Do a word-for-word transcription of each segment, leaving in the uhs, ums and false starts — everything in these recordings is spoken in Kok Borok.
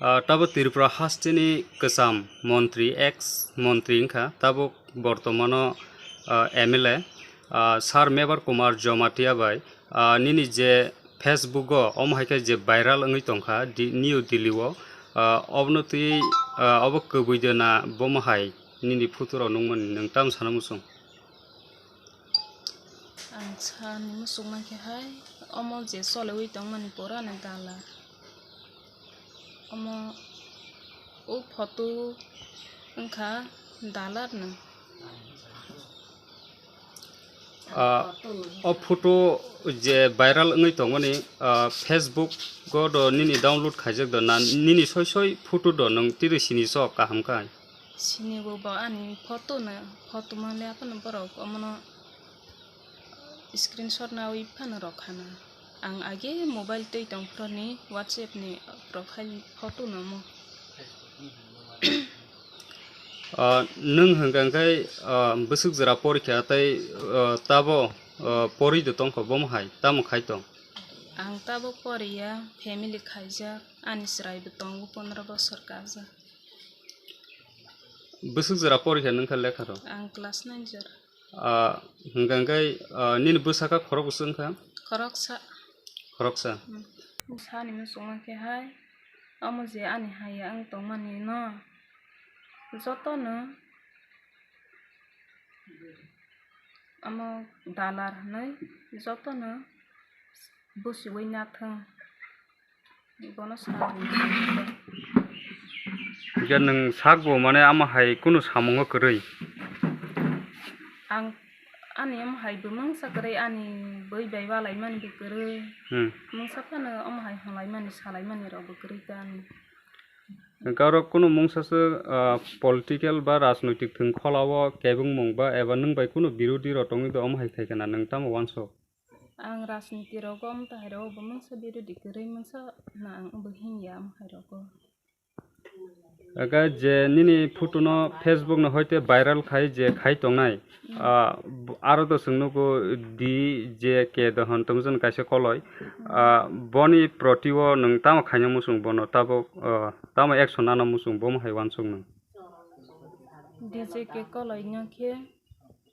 Ah, tabuk Tripura hasteni kwcham montri, ex montri wngkha, tabuk bortomano, ah, M L A, ah, Sir Mebar Kumar Jomatia bai, ah, nini je Facebook o omo hai khe je viral wngwi tongkha di-, New Delhi o, ah, obono twi, ah, obo kwbwi de na bomo hai nini photo rok nukmani nwng tamo sana muchung? Ang sani muchung mankhe hai, omo je choliwi tongmani pura ni dalar. Omo o photo wngkha dalar no. Ah, o photo je viral wngwi tongmani, ah, Facebook o do nini download khaijak do na nini soi soi photo do nwng tiri sini sok kaham kha? Sini bo, bo ani photo no, photo manle aphano borok omono screenshot nawi phano rok khana. Ang age mobile twi tongphro ni WhatsApp ni rok khai photo no mo. Ah, nwng hwnkha khe, ah, bwswk jora porikha tei, ah, tabo, ah, porwi de tongkha bomo hai tamo khai tong? Ang tabo poriya, family khaijak, ani chwrai bo tongo pondro bosor kajak. Bwswk jora porikha nwng kha lekha rok? Ang class nine jora. Ah, hwnkha khe, ah, nini bwsakha khorok bwswk wngkha? Khoroksa. Khoroksa. Hmm. Sani muchung khe hai, omo je ani haya ang tongmani no, joto no omo dalar hinwi joto no busiwi nathung. Bono sa. Hingke nwng sakbo mane ama hai kunu samungo kwrwi? Ang ani ama hai bo mungsa kwrwi, ani bwrwi bai walaimani bo kwrwi. Hmm. Mungsa phano ama hai hwnlaimani, salaimani rok bo kwrwi ta ani. Hingke oro kunu mungsa se, ah, political ba rajnoitik thwng kholao kebengmung ba eba nwng bai kunu birodhi rok tongwi do ama hai khai khana nwng tamo wansuk? Ang rajniti rogo, omo tahai rogo bo mungsa birodhi kwrwi mungsa na ang bo hinya omo hai rogo. Aga je nini photo no Facebook no hoite viral khai je khai tongnai, ah, b-, aro to chwng nugo D J K Dohon tongmani kaisa koloi, ah, boni proti o nwng tamo khaina muchung bono tabuk, ah, tamo action nana muchung bomo hai wansuk nwng? D J K koloi no khe.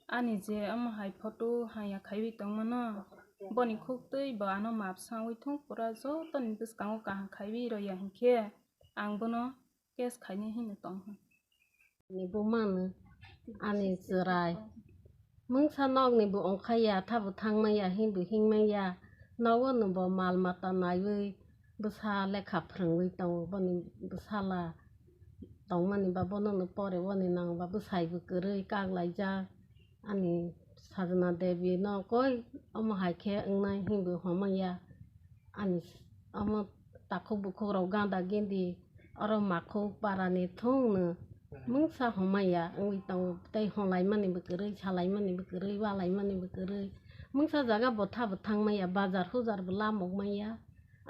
Ani je omo hai photo haya khaiwi tongmano, boni khuk twi bo ano map sangwi thung pura jotoni bwskango kaham khaiwi roya hinkhe ang bono case khainai hinwi tong. Ani bumano, ani chwrai, mungsa nokni bo ongkhaiya, thabo thangmanya hinbo hingmanya, nogo no bo mal mata naiwi bwsa lekha phrwngwi tongo, boni bwsala tongmani ba bono no pore oni nang ba bwsai bo kwrwi kak laijak. Ani Sajna Devi no koi omo hai khe wngnai hinbo homaya. Ani omo takhuk bukhuk rok ganda gindi oro makhuk para ni thung no mungsa homaya wngwi tongo tei honlai mani bo kwrwi, salai mani bo kwrwi, walai mani bo kwrwi. Mungsa jaga botha bo thang maya, bazar hujar bo lamok maya.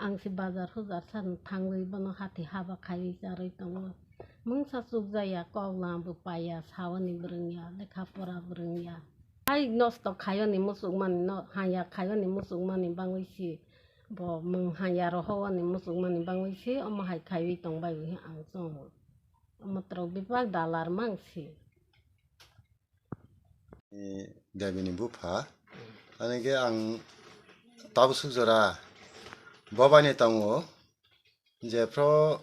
Ang se bazar hujar san thangwi bono hati haba khaiwi charwi tongo. Mungsa chukjaya, kok lam bo paiya, sawani bo rwngya, lekha pora bo rwngya. Hai nosto khayoni muchukmani no, haya khayoni muchukmani bangwi se bo mung haya rohowani muchukmani bangwi se omo hai khaiwi tongbai bo ang chongo. Omo twrok bebak dalar mang se. Ni Devi ni bupha. Ani khe ang tabuk suk jora bo bai ni tongo. Jephru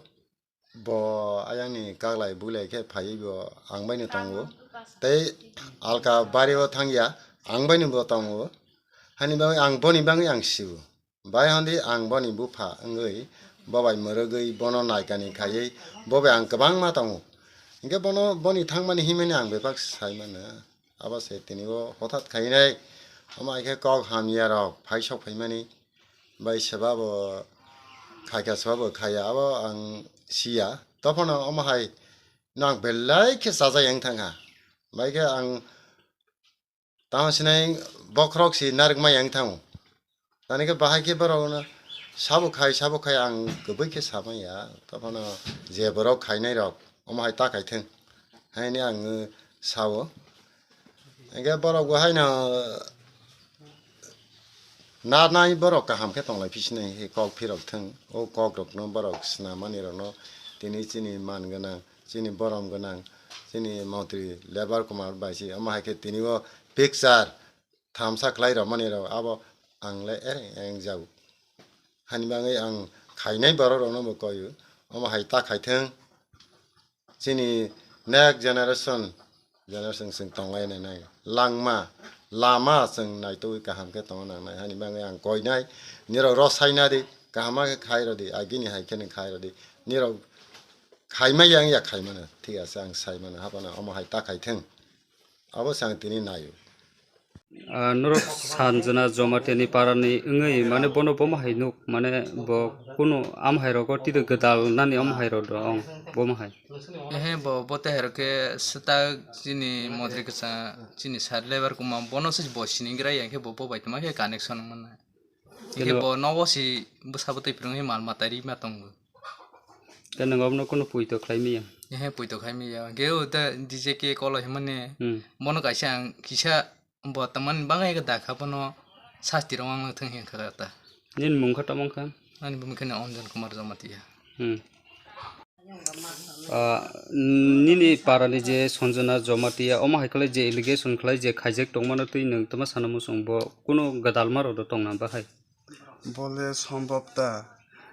bo ayang ni kaglai bulai khe phaiwi bo ang bai no tongo. Tei alka bari o thangya ang bai no bo tongo. Hani bagwi ang boni bagwi ang sibu. Bai hondi ang boni bupha wngwi bo bai mwrwgwi bono naikani khaiwi bo bai ang kwbangma tongo. Hinkhe bono boni thangmani himani ang bebak sai mano. Abo se tini o hothat khainai omo hai khe kok hamya rok phai sok phaimani bai seba bo khaikha seba bo khaiya abo ang siya. Tophano omo hai no ang belai khe chajai wng thangkha. Bai khe ang Tamo sinai bokhorok si narwkmai yang thango. Tani khe bahai khe borok no sabo khai, sabo khai ang kwbwi khe samaya. Tophano je borok khainai rok omo hai ta kaithwng haini ang sao. Hingkhe borok bo haino narnai borok kaham khe tonglai phisinai khe kok phirok thwng. O kok rok no borok swnamani rok no tini chini man gwnang, chini borom gwnang, chini montri Lebar Kumar bai se, omo hai khe tini o picture thamsa khlai rwmani rok abo ang le ereng ereng jago. Hani bagwi ang khainai borok rokno bo koio, omo hai ta khaithwng. Chini next generation, generation chwng tonglaina nai langma lama chwng naitugwi kaham khe tongna nangnai. Hani bagwi ang koinai, nirok rw saina di, kaham khe khai rw di, agini hai khe nang khai rw di, nirok khaimai yang ya khaimano, thik ase, ang saimano, hapano omo hai ta khaithwng. Abo se ang tini naio. Ah, norok Sanjana Jamatia ni para ni wngwi, mane, bono bomo hai nuk, mane, bo kunu am hai rogo tida gwdal nani am hai rok dong, bomo hai. Ehe, bo, bo te hai rok khe swtak chini montri kwchang, chini sir Lebar Kumar, bono se bo sini gra yang khe bo, bo bai tongma khe connection wng mano. Khe bo nogo si bwsa bwtwi phwrwngwi mal mata ri ma tongo. Khe nwng obono kunu puito khlai maya? Ehe, puito khai maya. Khe o da D J K kolo himani. Hmm. Bono kaisa ang kisa bo tamani bagwi khe dakha bono sasti rok ang thwng hinkha ta. Nini mung kha tamo kha? Ani bumung khe Anjan Kumar Jamatia. Hmm. Ah, nini para ni je Sanjana Jamatia, omo hai khlai je allegation khlai je khaijak tongmano twi nwng tama sana muchung bo kunu gwdalma rok do tongna bahai? Bole sombhob ta.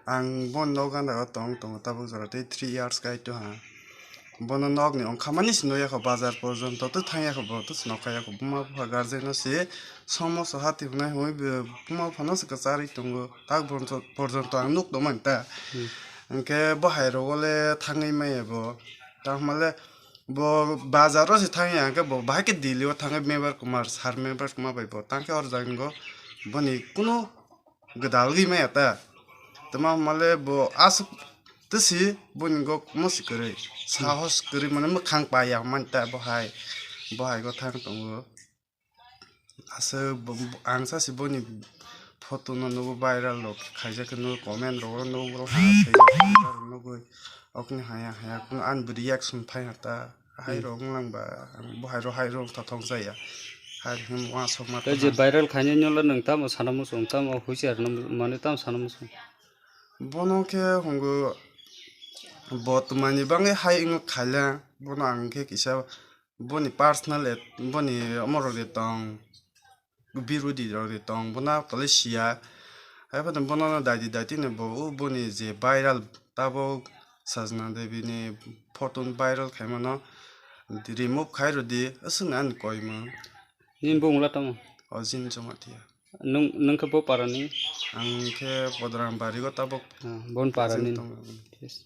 Ang boni nok gana o tong tongo tabuk jora tei three years kai to ha. Bono nok ni ongkha mani si nukya kho, bazar porjonto to thangya kho, bo to si nokha ya kho. Buma bupha guardian no si somoso hati hwnwi hwnwi buma bupha no si kwcharwi tongo. Tak porjonto ang nuk tongmani ta. Hmm. Hwnkhe bo hai rogo le thangwi maya bo. Tamo le bo bazar o se thang ya hwnkhe bo bahai khe Delhi o thangwi Mebar Kumar, sir Mebar Kumar bai bo tang khe or jang go boni kunu gwdal gwi maya ta. Tamo hwnma le bo aswk tisi boni go musi kwrwi, sahos kwrwi mane mwkhang pa ya hwnmani ta bo hai, bo hai go thang tongo. Aswk bo, bo, ang sa se boni photo no nugo, viral rok khaijak khe nugo, comment rok o nugo, borok ha se nugui okni haya haya kunu ani bo reaction phai ha ta, hai rok wng lang ba, ang bo hai rok, hai rok thothong jaya, hai rok hwn uansuk ma. Tei je tongma. Viral khainai no le nwng tamo sana muchung, tamo huichar no mane tamo sana muchung? Bono khe hwngo bo twmani bagwi hai wngkha khaila, bono ang khe kisa boni personal at-, boni omorok de tong, birodi rok de tong, bono tole siya. Hai phano bono daidi daidi ni bo, o boni je viral tabuk Sajna Devi ni photo viral khaimano remove khai rwdi, aswk nang ani koimung. Nini bumung la tamo? Ojin Jamatia. Nwng, nwng khe bo para ni? Ang khe Podram bari go tabuk. Ah, bon para ni. Tongo. Yes.